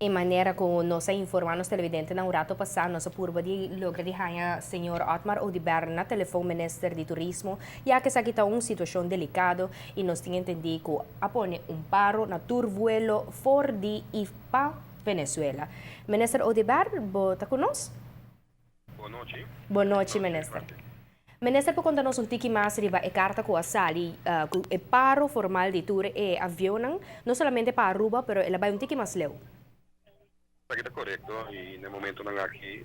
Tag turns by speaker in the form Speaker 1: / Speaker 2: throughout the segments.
Speaker 1: E manera cu nos a informa nos televidentenan un rato pasa, nos a purba di logra di haya señor Otmar Oduber na telefon, Minister di Turismo, ya cu esaki ta un situacion delicado y nos tin entendi cu a pone un paro na tur vuelo for di y pa Venezuela. Minister Oduber, bo ta cu nos?
Speaker 2: Bon nochi.
Speaker 1: Bon nochi, Minister. Minister, por conta nos un tiki mas riba e carta cu a sali, cu e paro formal di tur e avionnan, no solamente pa Aruba, pero el a bay un tiki mas leu?
Speaker 2: Esaki ta corecto y na e momentonan aki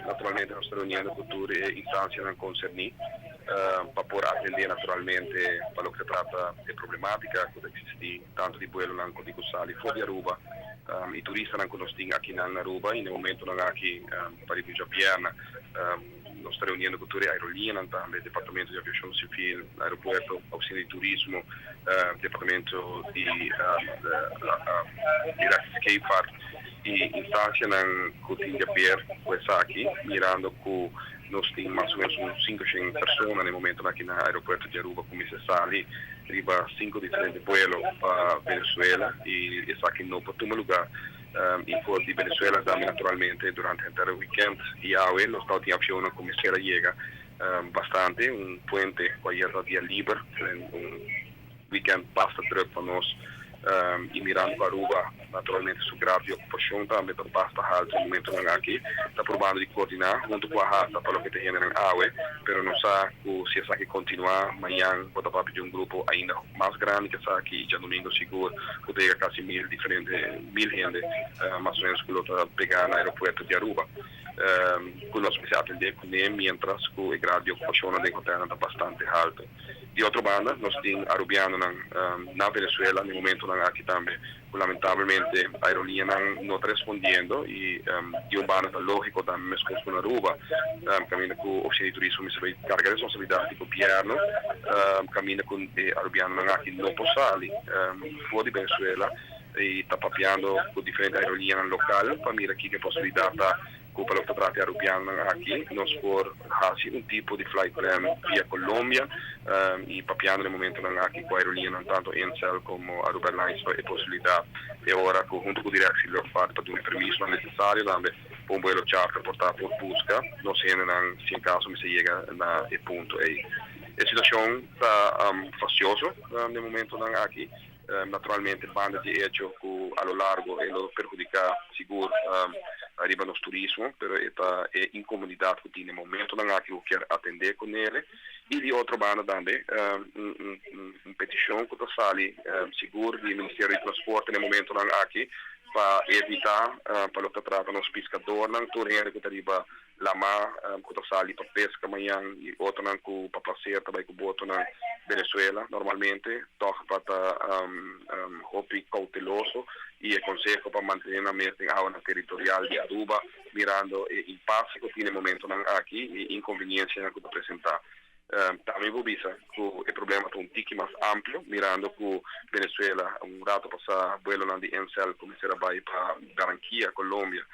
Speaker 2: naturalmente nos ta reuniendo cu tur e instancianan concerni pa por atende naturalmente pa loke ta trata e problematica cu ta existi tanto di buelonan cu di cu sali for di Aruba y turistanan cu nos tin akinan na Aruba. Y na e momentonan aki pa riba un djabierna nos ta reuniendo cu tur e aerolineanan tambe, Departamento di Aviacion Civil, Aeropuerto, Oficina di Turismo, Departamento di Directie Scheepvaart y instancianan cu tin di haber cu esaki, mirando cu nos tin mas o menos un 500 persona na e momentonan aki na aeropuerto di Aruba cu mester sali riba cinco diferente vuelo pa Venezuela y esaki no por tuma lugar. Y for di Venezuela tambe naturalmente durante henter e weekend y awe nos tawata tin avionnan cu mester a yega bastante, un puente cu ayer ta dia liber, un weekend basta druk pa nos y mirando cu Aruba naturalmente su grado di ocupacion tambe ta basta halto e momentonan aki, ta probando di coordina hunto cu AHATA pa loke ta hendenan awe, pero nos sa cu si esaki continua mañan bo ta papia di un grupo ainda mas grandi cu esaki y djadomingo sigur cu ta yega casi 1000 diferente 1000 hende mas o menos cu lo ta pega na aeropuerto di Aruba cu nos mester atende cune mientras cu e grado di ocupacionnan den hotelnan ta bastante halto. Di otro banda nos tin Arubianonan na Venezuela na e momentonan aki tambe cu lamentablemente aerolineanan no ta respondiendo y di un banda ta logico tambe, mescos cu na Aruba caminda cu Oficina di Turismo mester bay carga responsabilidad di gobierno caminda cu e Arubianonan aki no por sali for di Venezuela y ta papiando cu diferente aerolineanan local pa mira kico e posibilidad ta cu pa loke ta trata e Arubianonan aki nos por haci un tipo di flight plan via Colombia y papiando na e momentonan aki cu aerolineanan tanto Insel como Aruba Airlines pa e posibilidad e ora cu hunto cu Directie Luchtvaart pa duna e permisonan necesario tambe pa un vuelo charter por ta por busca nos hendenan si en caso mester yega na e punto ey. E situacion ta fastioso na e momentonan aki. Naturalmente banda di hecho cu a lo largo e lo perhudica sigur riba nos turismo, pero e ta e incomodidad cu tin e momentonan aki cu kier atende cu nele. Y di otro banda tambe un peticion cu ta sali sigur di Ministerio di Transporte na e momentonan aki pa evita pa loke ta trata nos piscadornan, tur hende cu ta riba lama cu ta sali pa pesca mañan y otronan cu pa placer ta bay cu botonan Venezuela normalmente toch pa ta hopi cauteloso y e conseho pa mantene nan mes den awanan territorial di Aruba, mirando e impasse cu tin e momentonan aki y inconveniencianan cu ta presenta. Tambe bo bisa cu e problema ta un tiki mas amplio, mirando cu Venezuela un rato pasa vuelonan di Ncell cu mester a bay pa Barranquilla, Colombia,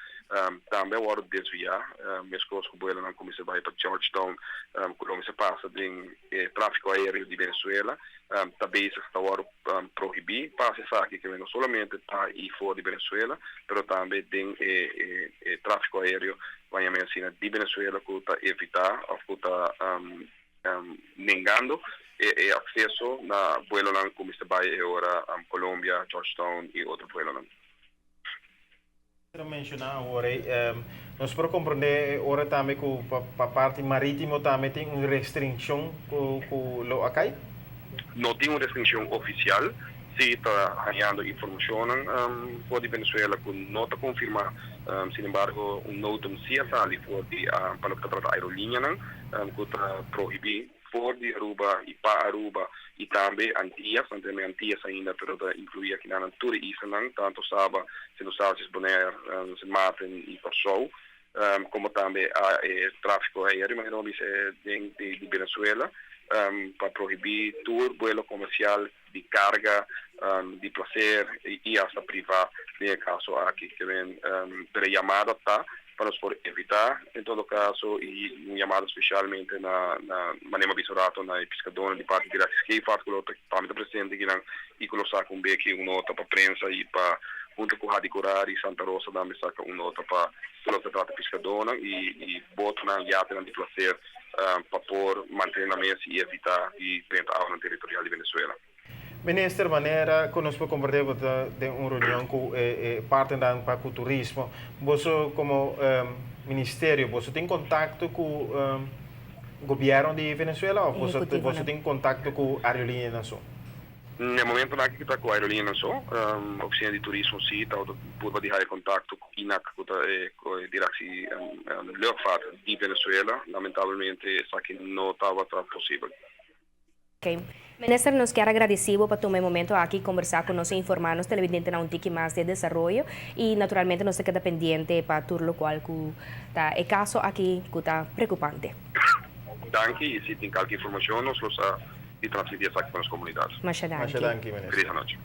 Speaker 2: tambe a wordo desvia, mescos cu vuelonan cu mester bay pa Georgetown, cu lo mester pasa den e trafico aereo di Venezuela, ta bezig ta wordo prohibi pa haci esaki, ke no solamente pa y for di Venezuela, pero tambe den e trafico aereo, ban yama asina, di Venezuela cu ta evita of cu ta nengando e acceso na vuelonan cu mester bay e ora Colombia, Georgetown y otro vuelonan.
Speaker 3: Quiero menciona awor, nos por comprende ora tambe cu pa parti maritimo tambe tin un restriccion cu lo a cay?
Speaker 2: No tin un restriccion oficial, si ta hayando informacionnan for di Venezuela cu no ta confirma. Sin embargo, un notum si a sali for di pa loke ta trata aerolineanan cu ta prohibi for di Aruba y pa Aruba y tambe Antillas, no tin Antillas ainda, pero ta inclui aki nan tur e islanan, tanto Saba, Sint Eustatius, Bonaire, Sint Maarten y Curaçao, como tambe e trafico aereo, manera bo bisa den di Venezuela, pa prohibi tur vuelo comercial di carga, di placer y hasta priva den e caso aki. Pero e yamada ta pa nos por evita en todo caso y un yamada specialmente na manera mi a bisa un rato na e piscadornan di parti di Scheepvaart cu lo tambe ta presente akinan y cu lo saca un beki un nota pa prensa y pa. Hunto cu Hadicurari y Santa Rosa tambe saca un nota pa tur loke ta trata piscadornan y botonan, yatenan di placer pa por mantene nan mes y evita di drenta awanan territorial di Venezuela.
Speaker 3: Minister, manera cu nos por comprende bo ta den un reunion cu e partnernan pa cu turismo. Boso como ministerio, boso tin contacto cu gobierno di Venezuela of boso tin contacto cu aerolineanan so?
Speaker 2: Na e momentonan aki ta cu aerolineanan so. Oficina di Turismo si ta purba di haya contacto cu INAC cu ta e Directie Luchtvaart di Venezuela. Lamentablemente esaki no tabata posibel.
Speaker 1: Ok. Minister, nos kier a gradici bo pa tuma e momento aki conversa cu nos y informa nos televidentenan un tiki mas di e desaroyo y naturalmente nos ta keda pendiente pa tur locual cu ta e caso aki cu ta preocupante.
Speaker 2: Danki y si tin calke informacion nos lo sa di transmiti esaki pa nos comunidad.
Speaker 1: Masha danki.
Speaker 3: Masha danki, Minister.
Speaker 2: Feliz anochi.